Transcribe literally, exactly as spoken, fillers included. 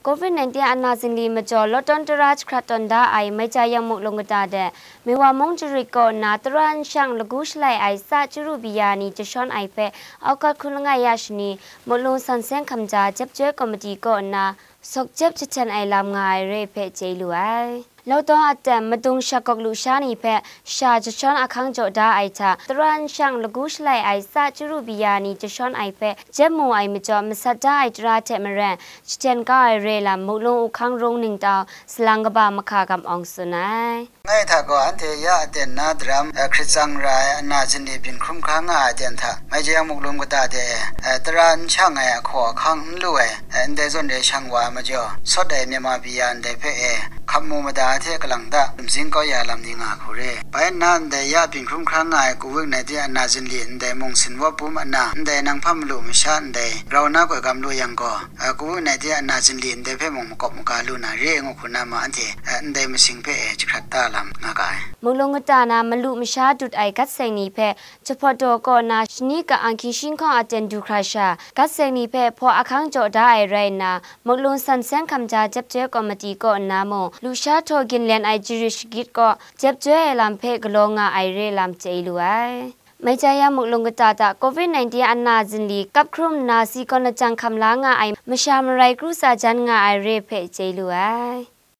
Covid nineteen a na zingli majaw lawtawn tara jahkrat tawn da ai Maicha Yangmuk lung kata de, Miwa mung jarit kaw nna tara nshang lagu shalai ai tsa chyaru biya ni jashawn ai hpe, August hkun langai ya shani, Muklung San Seng Hkamja Jep Joi Komiti kaw nna, sawk jep jahten ai lam nga ai re hpe chye lu ai. Lawtawn aten madung shakawk lusha ni hpe sha jashawn ahkang jaw da ai hta, tara nshang lagu shalai ai tsa chyaru biya ni jashawn ai hpe jep mu ai majaw masat da ai tara hte maren, jahten kau ai re lam Muklung Uhkang Rung Ningtau salang kaba Mahka Gam Awng tsun ai. Ngai hta gaw anhte ya aten na daram, eh, hkrit tsang ra ai ana zingli byin hkrum hkra nga ai aten hta, Maicha Yangmuk lung kata de, eh, tara n shang ai ahkaw ahkang n lu ai, eh, ndai zawn re shang wa ai majaw, sawt ai Myanmar biya ndai hpe e, hkap mu mada hte kalang ta, dumzing kau ya lam ni nga hku re. Bai nna ndai ya byin hkrum hkra nga ai Covid nineteen ana zingli ndai mung sinwawp bum ana, ndai nang hpa malu masha ndai, rau na koi gam lu yang gaw, eh, Covid nineteen ana zingli ndai hpe mung makawp maga lu na re ngu hku na ma anhte, eh, ndai masing hpe e jahkrat ta lam nga ga ai. Muklung kata na malu masha dut ai gat seng ni hpe, Jahpawt daw kaw na shani ka-ang hkying shinghkawng aten du hkra sha, gat seng ni hpe hpaw ahkang jaw da ai rai nna, Muklung San Seng Hkamja Jep Joi Komiti kaw nna mung, lusha htaw ginlen ai jarit shagit kaw jep joi ai lam hpe galaw nga ai re lam chye lu ai. Maicha Yangmuk lung kata hta Covid nineteen ana zingli kap hkrum nna si kawn lajang hkam la nga ai masha marai kru tsa jan nga ai re hpe chye lu ai.